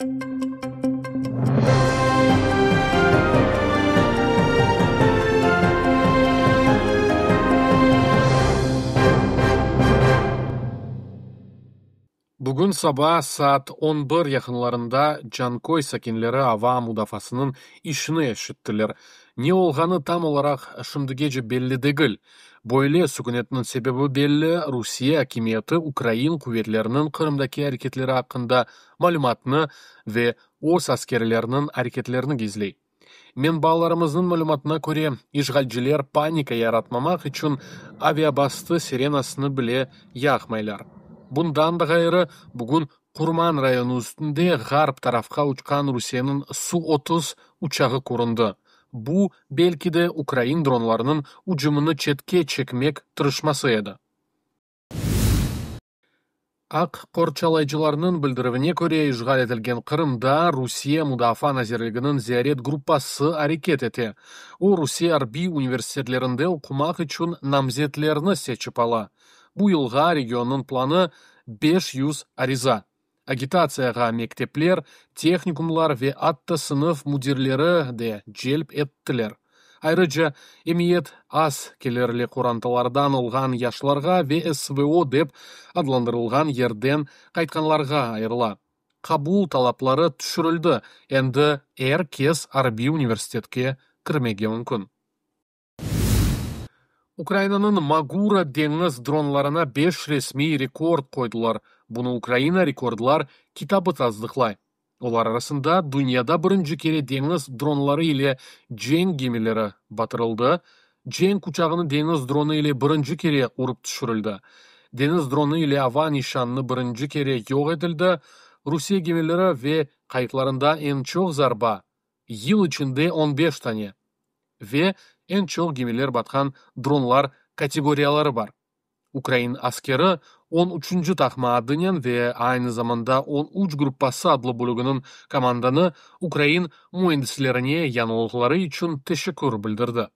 Bugün saba saat 11 yaqınlarında Canköy sakinleri ava mudafaasınıñ işini eşittiler. Ne olğanı tam olaraq şimdigece belli degil. Böyle sukünetniñ sebebi belli, Rusiye akimiyeti ukrain quvetleriniñ Qırımdaki areketleri aqqında malümatnı ve öz askerleriniñ areketlerini gizley. Menbalarımıznıñ malümatına köre, işğalciler panika yaratmamaq içün aviabastı sirenasını bile yaqmaylar. Bundan da ğayrı, bugün Qurman rayonı üstünde ğarp tarafqa uçqan Rusiyeniñ Su-otuz uçağı köründi. Bu, belki de, ukrain dronlarınıñ ücümini çetke çekmek tırışması edi. Aq qorçalayıcılarnıñ bildirüvine köre, işğal etilgen Qırımda Rusiye Mudafaa nazirliginiñ ziyaret gruppası areket ete. O, Rusiye arbiy universitetlerinde oqumaq içün namzetlerni seçip ala. Bu yılğa regionnıñ planı, 500 ariza. Agitatsiyağa mektepler, tehnikumlar ve atta sınıf müdirleri de celp ettiler. Ayrıca, emiyet az kelirli qorantalardan olğan yaşlarğa ve SVO dep adlandırılğan yerden qaytqanlarğa ayırıla. Qabul talapları tüşürildi, endi er kes arbiy universitetke kirmege mümkün. Ukrainanıñ Magura deñiz dronlarına beş resmiy rekord qoydılar, bunı Ukraina rekordlar kitabı tasdıqlay. Olar arasında dünyada birinci kere deñiz dronları ile cenk gemileri batırıldı, cenk uçağını deñiz dronı ile birinci kere urıp tüşürildi, deñiz dronı ile ava nişanını birinci kere yoq etildi, Rusiye gemileri ve qayıqlarında eñ çoq zarba, yıl içinde 15 tane, ve eñ çoq gemiler batqan dronlar kategoriyaları bar. Ukrain askeri 13-nci taqma adınen ve aynı zamanda 13 gruppası adlı bölüginiñ komandanı ukrain müendislerine yañılıqları içün teşekkür bildirdi.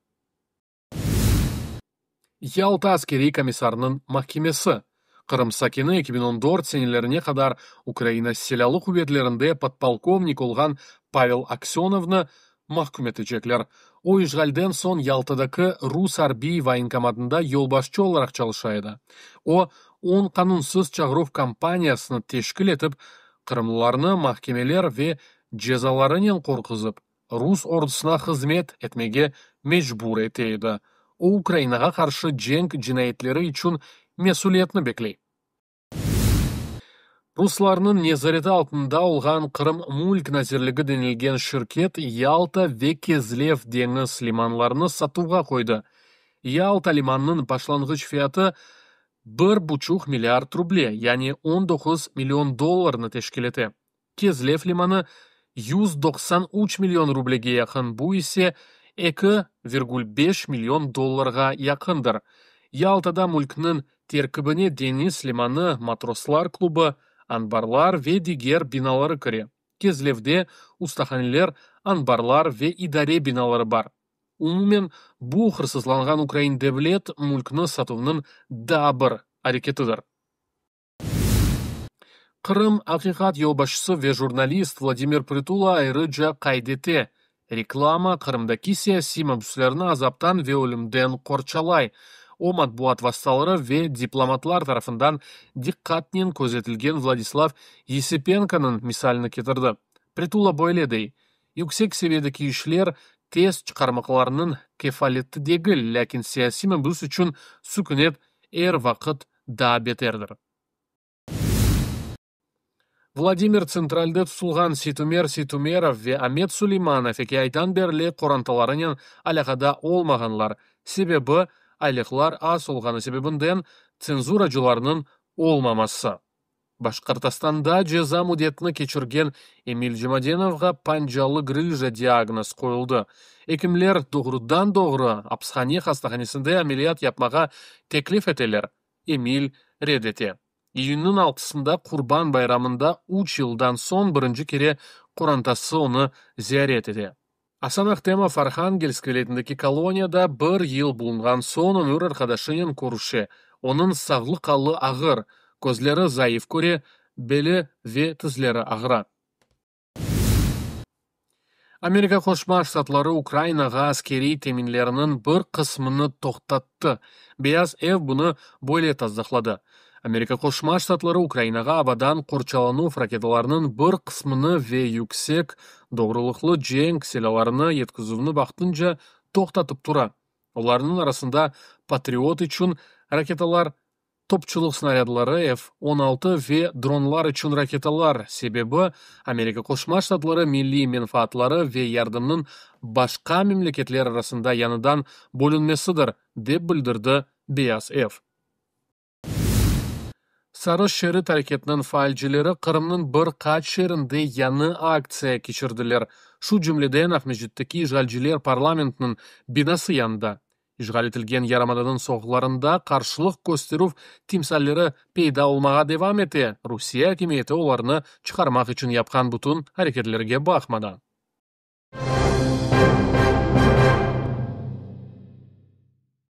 Yalta askeriy komissarınıñ mahkemesi. Qırım sakini 2014 senelerine qadar Ukraina Silâlı quvetlerinde podpolkovnik olğan Pavel Aksönovnı mahküm etecekler. O, işğalden soñ Yaltadaki rus arbiy voyenkomatında yolbaşçı olaraq çalışa edi. O, on qanunsız çağıruv kampaniyasını teşkil etip, qırımlılarnı mahkemeler ve cezalarınen qorquzıp, rus ordusına hızmet etmege mecbur ete edi. O, Ukrainağa qarşı cenk cinayetleri içün mesüliyetni bekley. Ruslarnıñ nezareti altında olğan Qırım Mülk Nazirligi denilgen şirket Yalta ve Kezlev deñiz limanlarını satuvğa qoydı. Yalta limanınıñ başlanğıç fiyatı bir buçuq milliard ruble, yani 19 million dollarnı teşkil ete. Kezlev limanı 193 million rublege yaqın, bu ise 2,5 million dollarğa yaqındır. Yaltada mülkniñ terkibine deñiz limanı, matroslar klubı, anbarlar ve diger binaları kire. Kezlevde ustahaneler, anbarlar ve idare binaları bar. Umumen, bu hırsızlanğan ukrain devlet mülkni satuvnıñ daa bir areketidir. Qırım. Aqiqat yolbaşçısı ve jurnalist Vladimir Pritula ayrıca qayd ete, reklama Qırımdaki siyasiy mabüslerni azaptan ve ölümden qorçalay. O, matbuat vastaları ve diplomatlar tarafından diqqatnen közetilgen Vladislav Yesipenkonıñ misalini ketirdi. Pritula böyle dey, Yüksek seviyedeki işler tez çıqarmaqlarınıñ kefaleti degil, lâkin siyasiy mabüs içün sükünet er vaqıt daa beterdir. Vladimir Tsentralde tutulğan Seytumer Seytumerov ve Amet Suleymanov eki aydan berli qorantalarınen alâqada olmağanlar. Sebebi, aylıqlar az olğanı sebebinden tsenzuracılarnıñ olmaması. Başqırtostanda ceza müddetini keçirgen Emil Cemadenovğa pancalı grıja diagnoz qoyuldı. Ekimler doğrudan-doğru apishane hastahanesinde ameliyat yapmağa teklif eteler, Emil red ete. İyünniñ altısında Qurban bayramında üç yıldan soñ birinci kere qorantası onı ziyaret ete. Asan Ahtemov Arhangelsk vilâyetindeki koloniyada bir yıl bulunğan soñ ömür arqadaşınen körüşe. Onıñ sağlıq alı ağır, közleri zayıf köre, beli ve tizleri ağıra. Amerika Qoşma Ştatları Ukrayinağa askeriy teminleriniñ bir qısmını toqtattı. Beyaz ev bunı böyle tasdıqladı. Amerika Qoşma Ştatları Ukrayinağa avadan qorçalanuv raketalarınıñ bir qısmını ve yüksek doğrulıqlı cenk silâlarını yetkizüvni vaqtınca toqtatıp tura. Olarnıñ arasında Patriot içün raketalar, topçulıq snarâdları, F-16 ve dronlar içün raketalar. Sebebi, Amerika Qoşma Ştatları milliy menfaatları ve yardımnıñ başqa memleketler arasında yañıdan bölünmesidir, dep bildirdi Beyaz ev. Sarı şerit areketiniñ faalcileri Qırımnıñ bir qaç şeerinde yañı aktsiya keçirdiler, şu cümleden Aqmescitteki işğalciler parlamentiniñ binası yanında. İşğal etilgen yarımadanıñ soqaqlarında qarşılıq kösterüv timsalleri peyda olmağa devam ete, Rusiye akimiyeti olarnı çıqarmaq içün yapqan bütün areketlerge baqmadan.